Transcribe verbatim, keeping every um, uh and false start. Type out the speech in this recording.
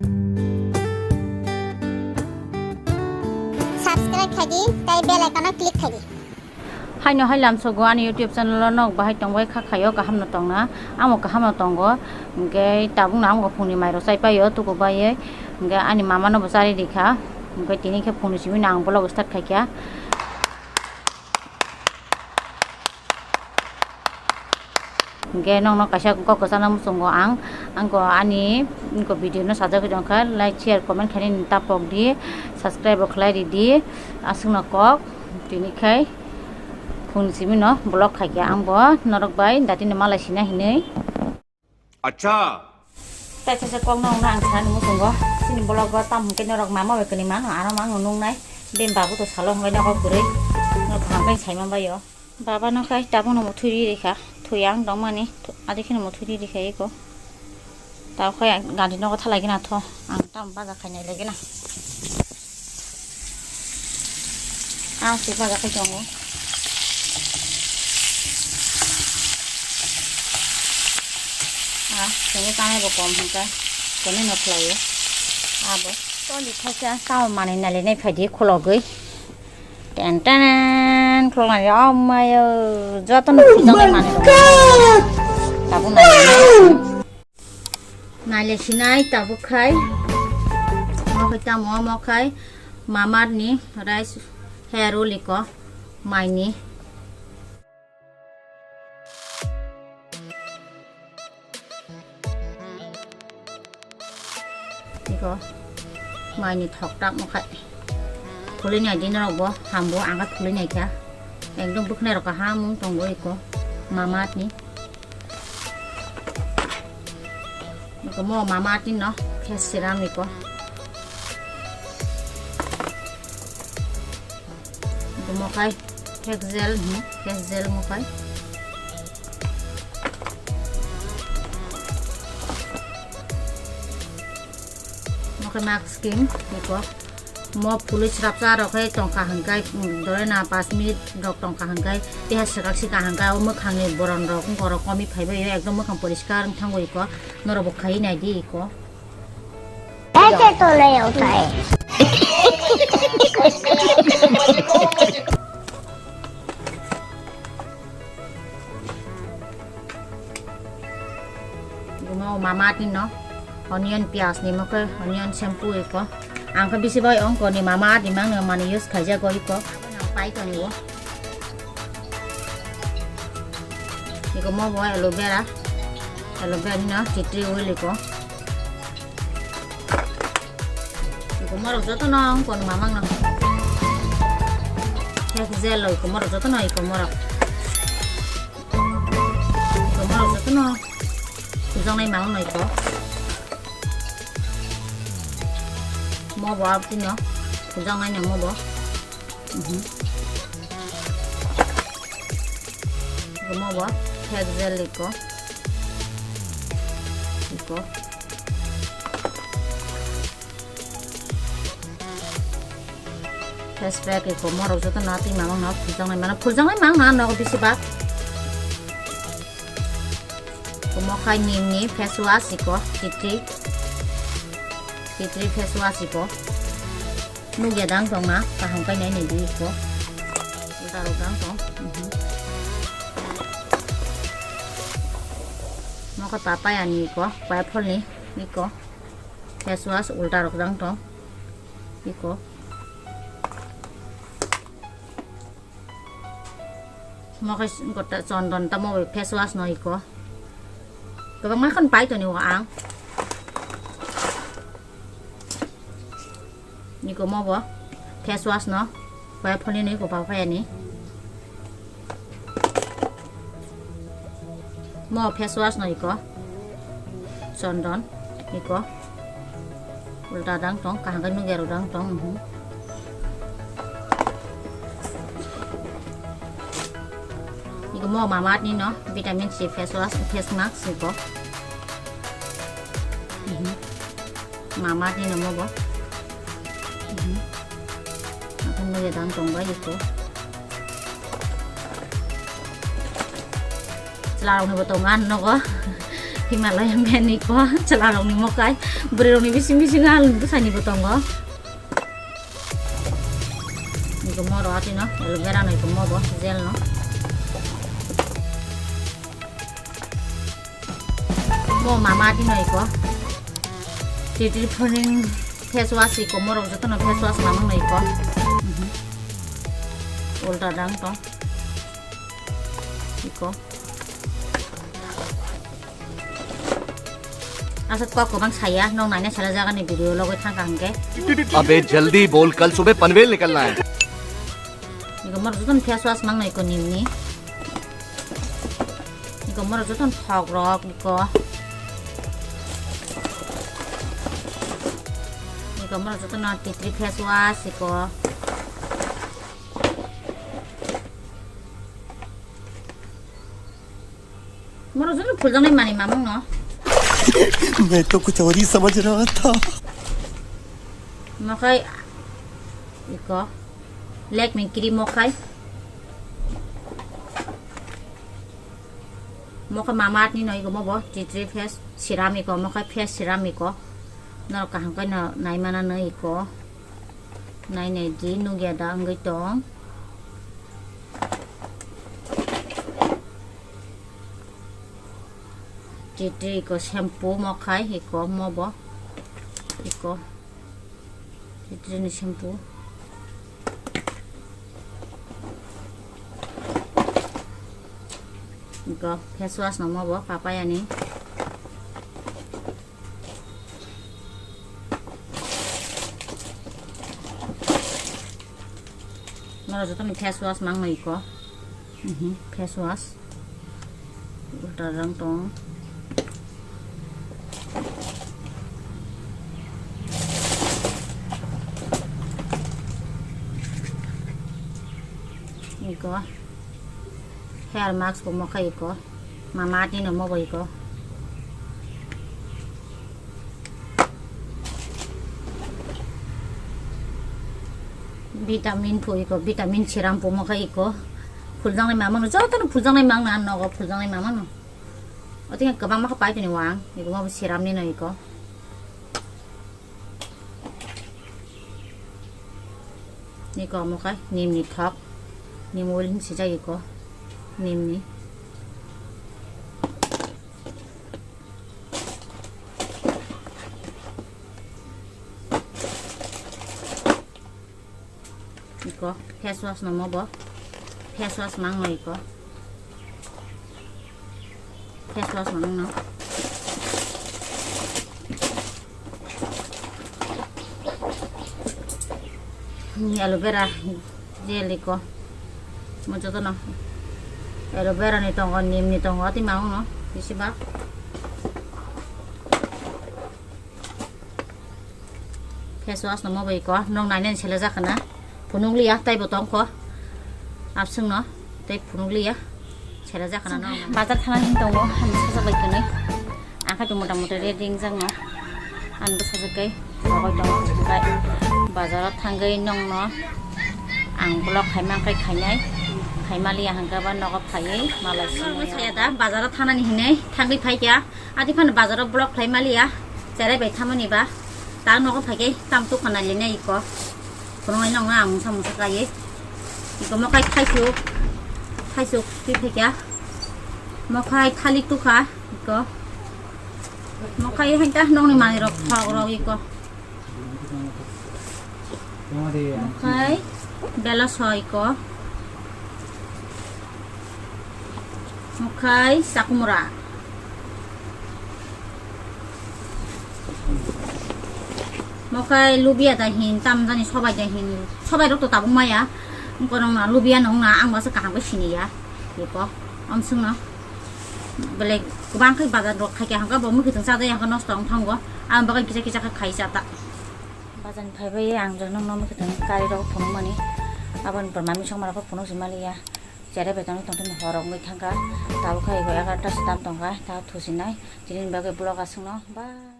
Subscribe khai di, tei bell icon-o click khai di. Haino hai lamsogo ani YouTube channel-o nok bahai tongbai kha khaio, kaham no tongna, amo kaham no tongo, hwnkhe tabuk no amo phungni mairok chai paio tuku baiwi, hwnkhe ani mama no bo chari rikha, hwnkhe tini khe phungni simi no ang vlog start khaikha. Hwnkhe nokno kaisa kok kwchangna muchungo ang, ang ko ani, ang ko video no sajagwi tongkha, like, share, comment khainani ta pok di, subscribe bo khlai ridi, aswkno kok, tini khai phung simi no vlog khaikha ang bo norok bai dati no malai sina hinwi. Acha. Tei tesa kok no wngna ang sanani muchungo. Chini vlog o tamo hwnkhe norok mama bai kwnwi mano, ano mang nungnai. Bini babu to salo hwnkhe nogo kwrwi. No kaham khe sai man bai o. Baba no khai tabuk no muthuri rikha. Thwi ang tongmani. Adi kheno muthuri rikha eko. Tabo khai gari nogo thalai gana tho. Ang tamo baja khainai lai gana. Ah, si baja khai tongo. Ah, sini tanai bo kom hingka. Kone no khlaio. Abo. Toni thaisa tamo manwi nali nai phaidi khulogwi. Ten ten khulogwi amayo. Joto no khulogwi manwi. Tabuk nai. Naile sinai tabuk khai. Mo khai tamo mo khai. Mamar ni rice hair oil ko mai ni. Iko mai ni thok tak mo khai. Khulini adi norok bo hambo ang kha khulini kha. Ekdom bwkhnai rok kaham wng tongo iko. Mamar ni. Iko mo Mamaearth ni no face serum iko. Iko mo khai face gel, hmm, face gel mo khai. Mo khe mask cream, iko. Mo phului srapsa rok khe tongkha hwnkhe, mm, dole na panch minute rok tongkha hwnkhe, teha swkak sika hwnkhe, o mwkhang ni boron rok wngkha, oro komi phaibai o, ekdom mwkhang poriskar wng thango iko. Norok bo khaiwi nai di iko. Ese to le utai. Imo Mamaearth ni no onion, piyaj ni mokhe onion shampoo iko. Ang khe bisi bai ongko ni Mamaearth ni mang no mani use khaijak go iko. Pai toni o. Iko mo bo aloe vera. Aloe vera ni no tea tree oil iko. Iko morok joto no ang kono mamang no. Face gel lo iko morok joto no iko morok. Iko morok joto no. Kujang nai mamang no iko. Mo bo abdi no. Kujang nai no mo bo. Mhm. Iko mo bo. Face gel iko. Iko. Face pack iko morok joto na twi mamang no phuljaknai mano, phuljaknai mang na nogo bisi bak. Iko mo khai nim ni face wash iko, titri, titri face wash iko. Nugya dang tong na, kaham kai nai nai di iko. Ulta rok dang tong. Mhm. Mo khai papaya ni iko, paiphol ni iko. Face wash ulta rok jang tong. Iko. Mo khe gota chondon tamo bai face wash no iko. Kwbangma khon pai toni o ang. Iko mo bo face wash no. Pai phone ni ko pa phai ni. Mo face wash no iko. Chondon iko. Ulta dang tong, kaham khe nugya rok dang tong. Mhm. Iko mo Mamaearth ni no vitamin C face wash, face mask iko. Mhm. Mamaearth ni no mo bo. Mhm. Akhon nugya dang tong bai iko. Chwla rok ni bo tongo ang nogo. Himalaya meni ko chwla rokni mokai, bwrwi rokni bising bising al bwsani bo tongo. Iko moro atino aloe vera no iko mobo gel no. Mo mama atino iko. Titri phoning face wash iko, morok jotono face wash mamang no iko. Mhm. Ulta dang to. Iko. Asat kok kwbang saya, nong naina sala jaga ni video logoi thangka hwnkhe. अबे जल्दी बोल, कल सुबह पनवेल निकलना है। Iko moro jotono face wash mangno iko nimni. Iko moro jotono thok rok iko. Iko moro jotono titri face wash iko. Moro jotono phuljaknai manwi mamang no. मैं तो कुछ और ही समझ रहा था। Mokhai iko Lakme cream mokhai. Mokhai Mamaearth ni no iko mobo titri face serum iko, mokhai face serum iko. Norok kaham khe no naimana no iko. Nai nai di nugya da wngwi tong. Titri iko shampoo mokhai iko mobo iko titri ni shampoo. Iko face wash no mobo papaya ni. Moro jotono face wash mangno iko. Mhm, face wash. Ulta rang tong. Iko. Hair mask bo mokhai iko. Mamaearth ni no mobo iko. Vitamin pho iko, vitamin serum pho mokhai iko. Phuljaknai mamang no, jotono phuljaknai mang na nogo phuljaknai mamang no. Otinga kwbangma khe pai toni wang, iko mobo serum ni no iko. Niko omo khe nimni thok, nim oil hinwi swijak iko, nimni. Iko face wash no mobo, face wash mang no iko. Face wash manang no. Ni aloe vera gel iko. Mo joto no. Aloe vera ni tongo, nim ni tongo, ati manang no. Bisi bak. Face wash no mobo iko, nong nainani sele jakana. Phunuk liya, tei bo tongkho. Abswng no, tei phunuk liya. Sele jakana no. Bazar thana hin tongo, ani sajak bai kwnwi. Ang khe mota mota ready wngjak no. Ani bwsajak kai, rogoi tongo, bai bazar o thangwi nong no. Ang vlog khaima khe khainai. Khaima liya hangkhe ba nogo phaiwi, malai simi. Saya da, bazar o thanani hinwi, thangwi phaikha. Adi phano bazar o vlog khlai maliya, cherai bai thamani ba, ta nogo phaikhe tam tukha nai lene iko. Phunuknai nongno ang mungsa mungsa kaiye. Iko mokhai thaisuk, thaisuk twi phaikha. Mokhai thalik tukha iko. Mokhai haita nongni manwi rok thok rok iko. Mokhai bela soi ko. Mokhai sakumura. Mokhai lubia da hin, tam jani sobai da hin. Sobai rok to tabuk maya. Korong na lubia nong na ang basa kaham ke sini ya. Iko. Om sung no. Bele kubang kai bazar rok khai ke hangka bo mukhi tong sa da ya hangka nosto ong thango. Ang bagai kisa kisa khai khai sa ta. Bazar ni phaibai ang jok nokno mukhe tong kari rok phunukmani. Aboni pore mami songma rok phunuk si maliya. Cherai bai tongwi tongthokni hor rok wngwi thangkha. Tabuk khe ego egarota se tam tongkha. Ta thusinai. Chini bagwi vlog aswkno. Bye.